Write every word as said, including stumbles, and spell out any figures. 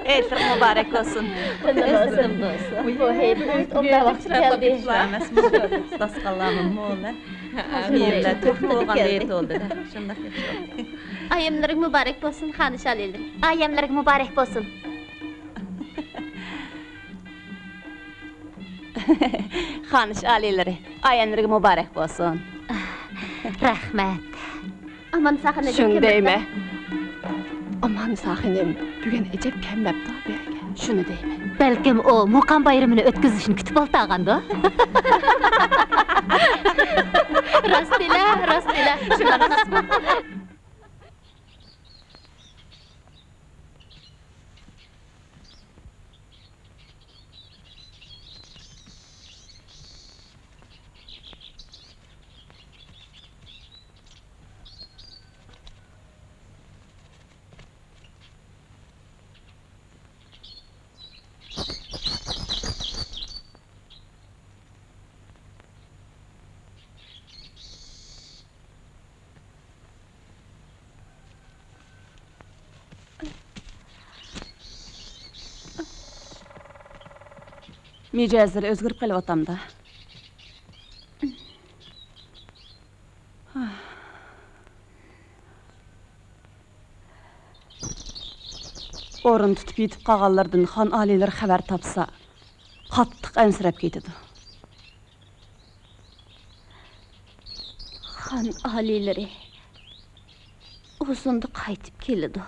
ھېيتلىرىڭ مۇبارەك بولسۇن. بۇ ھېيت، بۇ ھېيت ئوبدان ۋاقتى كەلدى. داسقاللارمۇ مول، ھە؟ مېۋىلەر تۆكۈپ بولغان ھېيت بولدى، شۇنداق ياخشى بولدى. ئايەملىرىڭ مۇبارەك بولسۇن، خانىش ئالىيلىرى. ئايەملىرىڭ مۇبارەك بولسۇن. خانىش ئالىيلىرى، ئايەملىرىگە مۇبارەك بولسۇن. رەھمەت. ئامانساخىن ئەجەب شۇنى دەيمەن. ئامانساخىنىم بۈگۈن ئەجەب كەممەپتۇ بۇ يەرگە. شۇنى دەيمەن. بەلكىم ئۇ مۇقام بايرىمىنى ئۆتكۈزۈشنى كۈتۈپ ئولتۇرغاندۇ؟ راستىلا، راستىلا. شۇنداق. مىجەزلىرى ئۆزگىرىپ قېلىۋاتامدا. ئورۇن تۇتۇپ يېتىپ قالغانلىرىدىن خان ئالىيلىرى خەۋەر تاپسا، قاتتىق ئەنسىرەپ كېتىدۇ. خان ئالىيلىرى ئۇزۇندا قايتىپ كېلىدۇ.